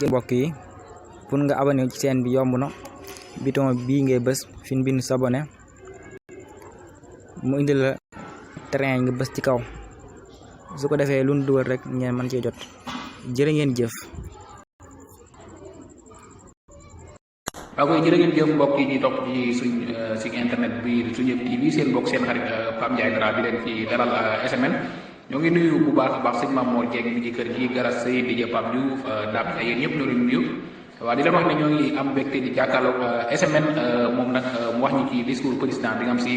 mbokk yi pour nga abonné ci chaîne bi yomb na bouton bii ngay bës fi ñu bind s'abonner mu indi la train nga bës ci kaw su ko defee lu ñu dugal rek ngeen mën cee jot jërë ngeen jëf. waaw koy jërë ngeen jëf mbokk yi ñuy topp ci suñ internet bi Suñu Yëf TV seen mbokk seen xarit Pape Ndiaye Dara bi leen ci dalal SMN ñoo ngi nuyu bu baax a baax sëñ Mame Mor Dieng mi ci kër gi Garas Sey DJ Pape Diouf Dame Ndiaye yéen ñëpp ñoo leen nuyu waaw di leen wax ne ñoo ngi am mbégte di jàkkaarloog SMN moom nag mu wax ñu ci discours président bi nga xam si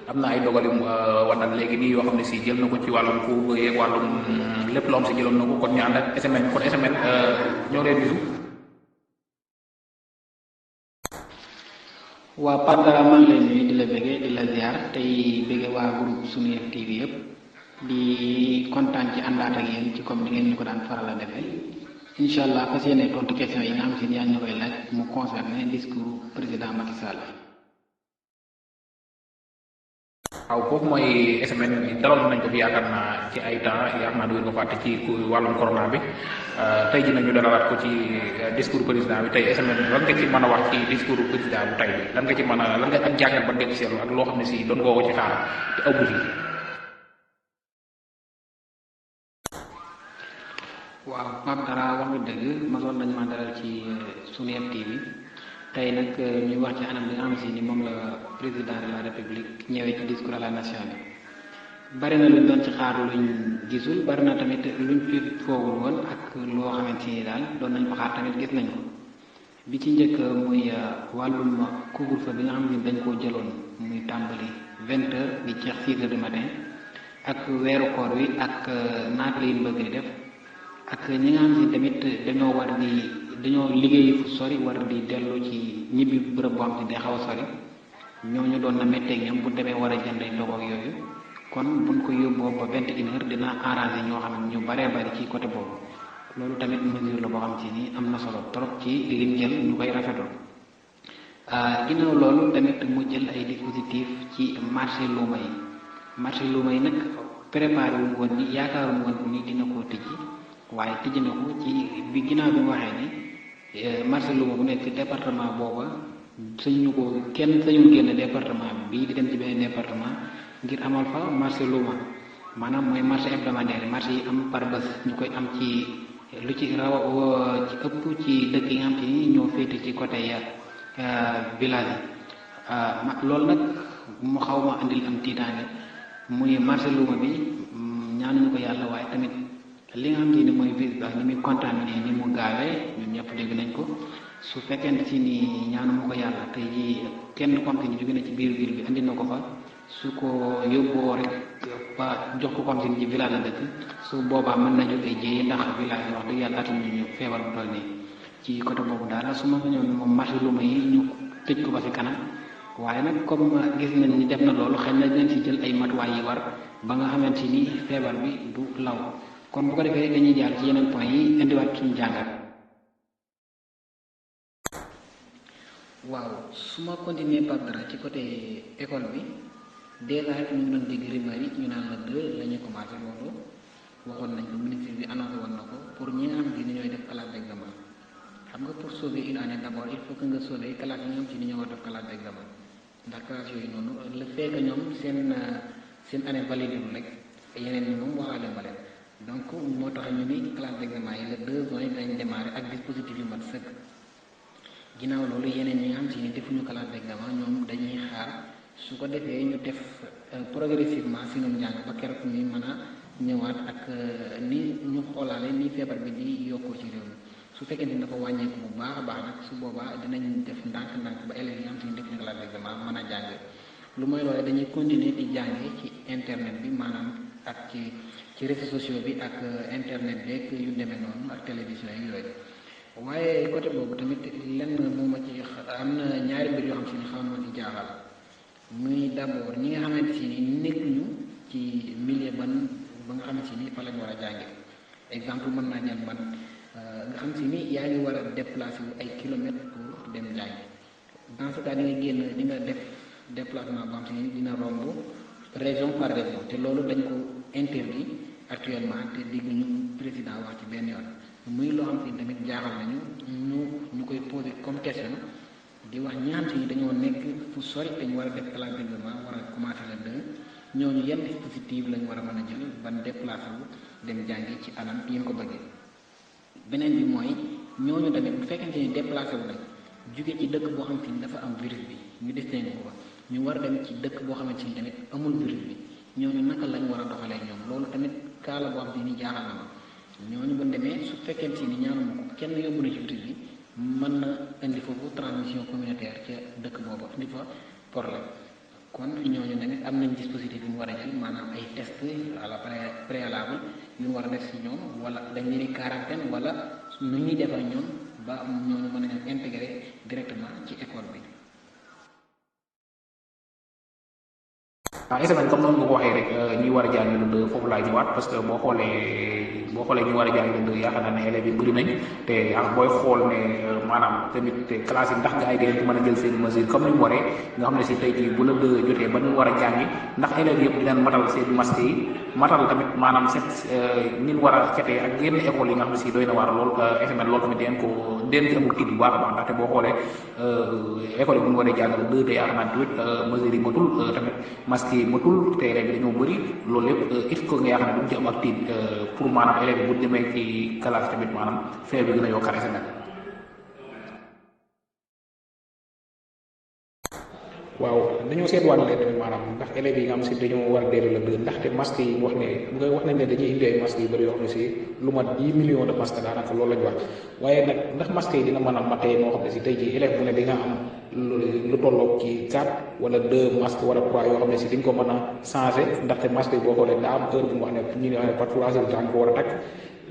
am na ay dogal yu wanal léegi nii yoo xam ne si jël na ko ci wàllum couvre-feu yeeg wàllum lépp loo xam si jëloon na ko kon ñu ànd ak SMN kon SMN ñoo leen nuyu. waa Pape Dara maa ngi lay nuyu di la bëggee di la ziar tey bëggee waa groupe Suñu Yëf TV yëpp di kontaan ci àndaat ak yéen ci comme ni ngeen ñu ko daan faral a defee incha allah fas yéene tontu question yi nga xam si ni yaa ñu koy laaj mu concerné discours président Macky Sall. waaw foofu mooy SMN daloon nañ ko fi yaakaar naa ci ay temps yaakaar naa du ngeen ko fàtte ci wàllum corona bi tey ji nañu dalalaat ko ci discours président bi tey SMN lan nga ci mën a wax ci discours président bu tey bi lan nga ci mën a lan nga ak jàngat ba nga ci seetlu ak loo xam ne si doon nga ko ci xaar te aw fi. waaw Pape Dara wax nga dëgg mosoon nañu ma dalal ci Suñu Yëf TV tey nag ñuy wax ci anam bi nga xam si ni moom la président de la république ñëwee ci discours à la nation bi bari na luñ doon ci xaar luñ gisul bari na tamit luñ fi foogul woon ak loo xamante ni daal doon nañ ko xaar tamit gis nañ ko bi ci njëkk muy wàllum couvre-feu bi nga xam ni dañ koo jëloon muy tàmbali 20 heures di jeex 6 heures du matin ak weeru koor wi ak naata la bëgg di def ak ñi nga xam si tamit dañoo liggéey fu sori war di dellu ci ñibbi bërëb boo xam si day xaw a sori ñooñu doon na métteeg ñoom bu demee war a jëndee ndox ak yooyu kon buñ ko yóbboo ba 21 heures dina arrangé ñoo xam ne ñu baree bari ci côté boobu loolu tamit mesure la boo xam si ni am na solo trop ci liñ jël ñu koy rafetlu ginnaaw loolu tamit mu jël ay dispositif ci marché luuma yi nag préparé wu woon ni yaakaaru woon ni dina koo tijji waaye tijji na ko ci bi ginnaaw bi mu waxee ni marché luuma bu nekk ci département booba sañu ko kenn sañul génn département bi di dem ci beneen département ngir amal fa marché luuma maanaam mooy marché hebdomadaire marché yi am par bés ñu koy am ci lu ci raw ci ëpp ci dëkk yi nga xam te ni ñoo féete ci côté village yi loolu nag mu xaw ma andil am tiitaange muy marché luuma bi ñaanuñu ko yàlla waaye tamit li nga xam te ni mooy virus ni muy contaminé ni mu gaawee ñun ñëpp dégg nañ ko su fekkente si ni ñaanuma ko yàlla tey jii kenn comme si ni jóge na ci biir ville bi andi na ko fa su ko yóbboo rek ba jox ko comme si ni ci village la dëkk su boobaa mën na jógee jéyi ndax village yi wax dëgg yàlla atum ñu feebar bu toll nii ci côté boobu daal su ma ñëwoon moom marché luuma yi ñu tëj ko ba si kanam waaye nag comme gis nañ ni def na loolu xëy na dinañ si jël ay matuwaay yi war ba nga xamante ni feebar bi du law kon bu ko defee dañuy jaar ci yeneen point yi indiwaat suñu jàngat. waaw su ma continuer Pape Dara ci côté école bi déjà rek ñu ngi doon dégg rumeur yi ñu naan la 2 la ñuy commencé loolu waxoon nañ ko ministre bi annoncé woon na ko pour ñi nga xam si ni ñooy def classe d'examen xam nga pour sauver une année d'abord il faut que nga sauver classe yi nga xam si ni ñoo war def classe d'examen ndax classe yooyu noonu le fait que ñoom seen année validé wu rek yeneen ñi moom waxaale ma leen donc moo tax ñu ni classe d'examen yi le 2 juin dañ démarrer ak dispositif yu mat sëkk ginnaaw loolu yeneen ñi nga xam si ni defuñu classe d'examen ñoom dañuy xaar su ko defee ñu def progressivement si ñoom njàng ba keroog ñuy mën a ñëwaat ak ni ñu xoolaale ni feebar bi di yokkoo ci réew mi su fekkee ni dafa wàññeeku bu baax a baax nag su boobaa dinañ def ndànk-ndànk ba élèves yi nga xam si ni defuñu classe d'examen mën a jàng lu mooy loolu dañuy continuer di jànge ci internet bi maanaam ak ci réseaux sociaux bi ak internet beeg yu demee noonu ak télévision yi yooyu waaye côté boobu tamit lenn moo ma ci am na ñaari mbir yoo xam si ni xaw ma ci jaaxal muy d'abord ñi nga xamante si ni nekkuñu ci milieu ba nga xamante si ni fa lañ war a jànge exemple mën naa jël man nga xam si ni yaa ngi war a déplacer wu ay kilomètres pour dem jàngi dans ce cas di nga génn di nga def déplacement boo xam si ni dina romb région par région te loolu dañ ko interdit actuellement te digguñu président wax ci benn yoon muy loo xam si tamit jaaxal nañu ñu koy posé comme question di wax ñi xam si dañoo nekk fu sori te ñu war a def classe d'examen war a commencé le 2 ñooñu yan dispositif lañ war a mën a jël ban déplacé wu dem jàngi ci anam yi ko bëggee. beneen bi mooy ñooñu tamit bu fekkente ni déplacé wu nañ jóge ci dëkk boo xam si ni dafa am virus bi ñu distingué ko ñu war a dem ci dëkk boo xamante ni tamit amul virus bi ñooñu naka lañ war a doxalee ñoom loolu tamit kaala boo xam si ni jaaxal na ma ñooñu bu demee su fekkente ni ñaanuma ko kenn yóbbu na ci virus bi mën na indi foofu transmission communautaire ca dëkk boobu indi fa problème kon ñooñu tamit am nañ dispositif yu ñu war a jël maanaam ay test à la préalable yu ñu war a def si ñoom wala dañ leen di quarantaine wala nu ñuy defar ñoom ba ñooñu mën nañu intégrer directement ci école bi. SMN comme noonu nga ko waxee rek ñi war a jàng le 2 foofu laa ñëwaat parce que boo xoolee ñi war a jàng le 2 yaakaar naa ne élèves yi bëri nañ te booy xool ne maanaam tamit classe yi ndax gars yi dañ ko mën a jël seen mesure comme ni mu waree nga xam ne si tey jii bu la 2 jotee ba ñu war a jàngi ndax élèves yëpp dinañ matal seen masque yi matal tamit maanaam set ñin war a cetee ak yenn école yi nga xam ne si doy na waar lool SMN loolu tamit den ci amul kit bu baax a baax ndaxte boo xoolee école yi bu ñu waree jàng le 2 te yaakaar naa tamit mesure yi matul tamit masque yi matul te élèves yi dañoo bëri loolu lépp il faut nga yaakaar ne duñ ci am ak tiit pour maanaam élèves yi bu demee ci classe tamit maanaam fee bi gën a yokkaat SMN. waaw dañoo seetluwaat ne tamit maanaam ndax élèves yi nga xam si dañoo war a dellu la dëgg ndaxte masque yi wax nañ ne dañuy indi ay masques yu bëri yoo xam ne si lu mat 10 millions de masques daanaka loolu lañu wax waaye nag ndax masques yi dina mën a matee moo xam ne si tey jii élève bu ne di nga am lu tolloog ci 4 wala 2 masques wala 3 yoo xam ne si di nga ko mën a changé ndaxte masque yi boo xoolee daa am heure bu mu wax ne ñu ne par 3 heures de temps ko war a takk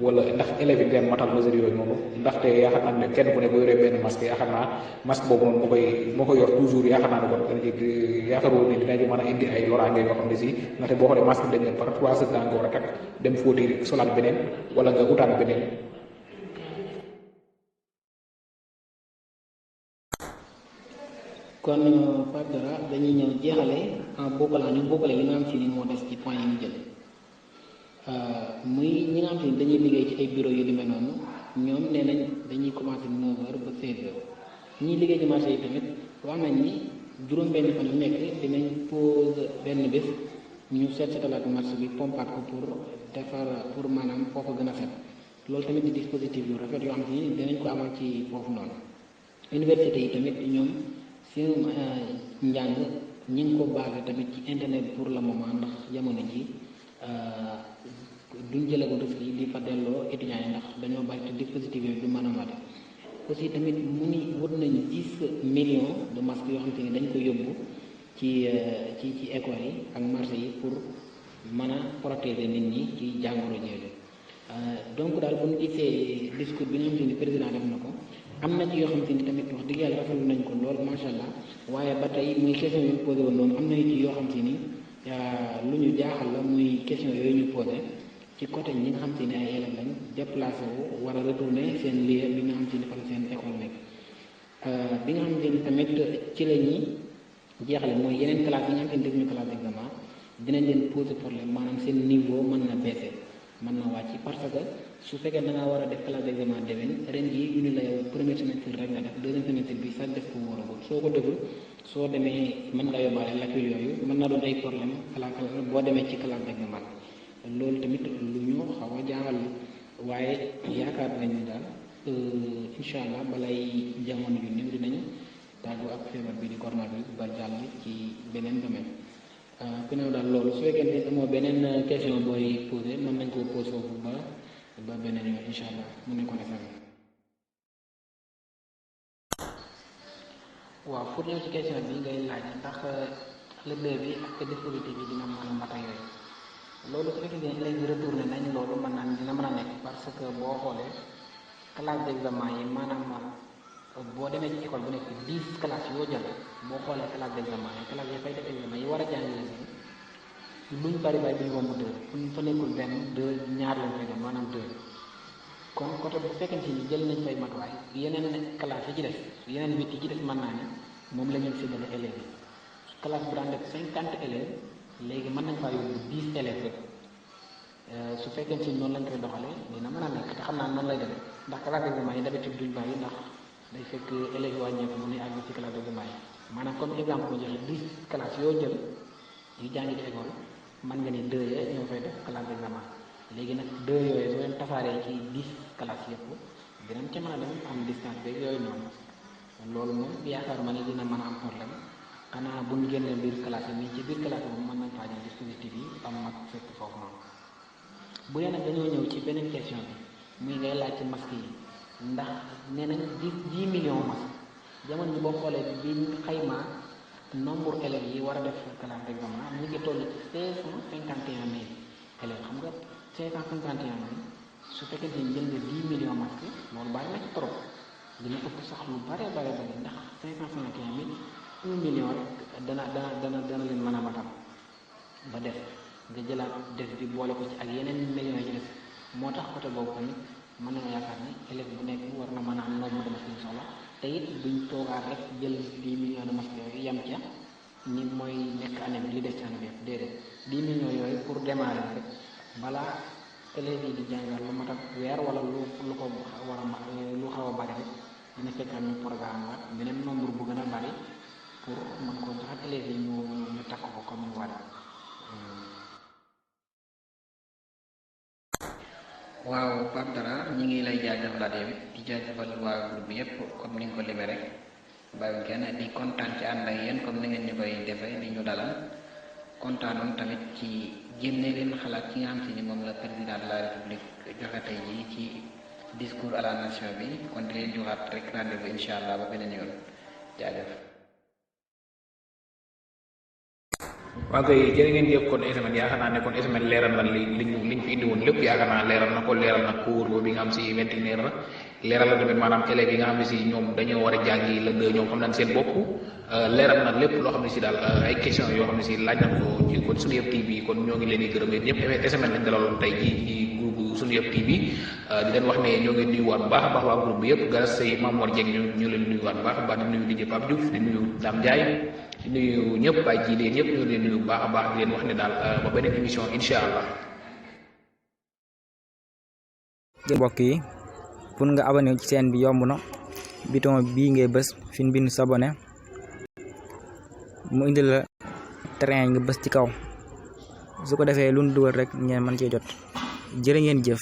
wala ndax élèves yi den matal mesure yooyu noonu ndaxte yaakaar naa ne kenn ku ne boo yoree benn masque yaakaar naa masque boobu noonu moo koy yor toujours yaakaar naa ne kon yaakaaroo ni dina ci mën a indi ay loraange yoo xam ne si ndaxte boo xoolee masque bi dañ ne par 3 heures nga war a takk dem fóoti solaat beneen wala nga utaat beneen. kon Pape Dara dañuy ñëw jeexale bokkale li nga xam si ni moo des ci point yi ñu jël. muy ñi nga xam te ni dañuy liggéey ci ay bureau yu demee noonu ñoom nee nañ dañuy commencé 9h ba 16h ñiy liggéey ci marché yi tamit wax nañ ni juróom-benn fan yu nekk dinañ pause benn bés ñu seetalaat marché bi pompaat ko pour maanaam foofu gën a set loolu tamit di dispositif yu rafet yoo xam te ni dinañ ko amal ci foofu noonu. université yi tamit ñoom seen njàng ñi ngi ko basé tamit ci internet pour le moment ndax jamono ji duñ jëlagul risque yi di fa delloo étudiants yi ndax dañoo bari te dispositif yooyu du mën a mate aussi tamit mu ni wut nañu 10 millions de masques yoo xam te ni dañ ko yóbbu ci école yi ak marché yi pour mën a protéger nit ñi ci jàngoro jooju donc daal bu ñu gisee discours bi nga xam te ni président def na ko am na ci yoo xam te ni tamit wax dëgg yàlla rafetlu nañ ko lool macha allah waaye ba tey muy question yu ñu posé woon noonu am na ci yoo xam te ni lu ñu jaaxal la muy question yooyu ñu posé ci côté ñi nga xam te ni ay élèves lañ déplacé wu war a retourner seen lieu bi nga xam te ni fa la seen école nekk bi nga xam te ni tamit ci la ñuy jeexale mooy yeneen classe yi nga xam te ni def ñu classe d'examen dinañ leen poser problème maanaam seen niveau mën na baissé mën na wàcc parce que su fekkee da ngaa war a def classe d'examen déwén ren jii ñu la yow premier semestre rek nga def deuxième semestre bi sax def ko wóoragul soo ko deful soo demee mën nga yóbbaale lacune yooyu mën na doon ay problème boo demee ci classe d'examen loolu tamit lu ñu xaw a jaaxal waaye yaakaar nañu daal incha allah balay jamono yu néew dinañ tàggu ak feebar bi di coronavirus ba jàll ci beneen domaine ginnaaw daal loolu su fekkee ne amoo beneen question booy posé mën nañ koo posé foofu ba beneen yoon incha allah mu ne ko defal. waaw pour ñëw ci question bi ngay laaj ndax lëndee bi ak dispositif yi dina mën a mata yooyu loolu su fekkee ne léegi retourné nañ loolu mën naa dina mën a nekk parce que boo xoolee classe d'examen yi maanaam boo demee ci école bu nekk 10 classes yoo jël boo xoolee classe d'examen yi classe yi fay def examen yi war a jàngale si luñ bari bari duñ romb 2 fu ñu fa nekkul benn 2 ñaar lañ fay def maanaam 2 kon côté bu fekkente ni jël nañ fay matuwaay yeneen classe yi ci def yeneen 8 yi ci def mën naa ne moom la ñuy séddale élèves yi classe bu daan def 50 élèves léegi mën nañ faa yóbbu 10 élèves rek su fekkente ni noonu lañ koy doxalee dina mën a nekk te xam naa noonu lay defee ndax classe d'examen yi d'habitude duñ bàyyi ndax day fekk élèves wàññeeku bu ñuy àgg ci classe d'examen yi maanaam comme exemple ko joxe 10 classes yoo jël yu jàngi ci école mën nga ni 2 ya ñoo fay def classe d'examen léegi nag 2 yooyu soo leen tasaaree ci 10 classes yëpp dinañ ca mën a dem am distance beeg yooyu noonu loolu moom yaakaaruma ne dina mën a am problème xanaa buñ génnee biir classe yi ci biir classe moom mën nañ faa jël dispositif yi am mag fekk foofu noonu bu dee nag dañoo ñëw ci beneen question bi muy ngay laaj ci masque yi ndax nee nañ 10 millions masque jamono bi boo xoolee bi xaymaa nombre élèves yi war a def classe d'examen ñu ngi toll ci 551 000 élèves xam nga 551 000 su fekkee ni jël nga 10 millions masque loolu bari na ci trop dina ëpp sax lu bare ndax 551 000 1 million rek dana leen mën a matal ba def nga jëlaat def bi boole ko ci ak yeneen millions yi ci def moo tax côté boobu tamit mën nañoo yaakaar ni élève bu nekk war na mën a am nombre de masques yu soxla te it duñ toogaat rek jël 10 millions de masques yooyu yem ca ni mooy nekk année bi li des ci année bi yëpp déedéet 10 millions yooyu pour démarrer rek balaa élèves yi di jàngal lu mat ak weer wala lu ko war a lu xaw a bari rek dina fekk am ñu programme waat beneen nombre bu gën a bari pour mën koo joxat élèves yi ñu takk ko comme ñu war waaw Pape Dara ñi ngi lay jaajëfalaat yow di jaajëfal waa groupe bi yëpp comme ni nga ko limee rek bàyyi kenn di kontaan ci ànd ak yéen comme ni ngeen ñu koy defee di ñu dalal kontaanoon tamit ci génne leen xalaat ci nga xam si ni moom la président de la république joxe tey jii ci discours à la nation bi kon di leen joxaat rek rendez-vous incha allah ba beneen yoon jaajëf. waaw kay jërë ngeen jëf kon SMN yaakaar naa ne kon SMN leeral na liñ fi indi woon lépp yaakaar naa leeral na cours bi nga xam si 21 heures la leeral na tamit maanaam élèves yi nga xam ne si ñoom dañoo war a jàngi le 2 ñoom xam nañ seen bopp leeral na lépp loo xam ne si daal ay questions yoo xam ne si laaj nañ ko ci kon Sunuyeb TV kon ñoo ngi leen di gërëm yéen ñëpp SMN lañ dalaloon tey jii ci groupe Sunuyeb TV di leen wax ne ñoo ngi nuyuwaat bu baax a baax waa groupe bi yëpp Garas Sey Mamour Dieng ñu leen nuyuwaat bu baax a baax di nuyu DJ Pape Diouf di nuyu Dame Ndiaye di nuyu ñëpp bàyyi ji leen ñëpp ñoo leen nuyu bu baax a baax di leen wax ne daal ba beneen émission incha allah. mbokk yi pour nga abonné ci chaîne bi yomb na bouton bii ngay bës fi ñu bind s'abonner mu indi la train nga bës ci kaw su ko defee lu ñu dugal rek ngeen mën cee jot jërë ngeen jëf.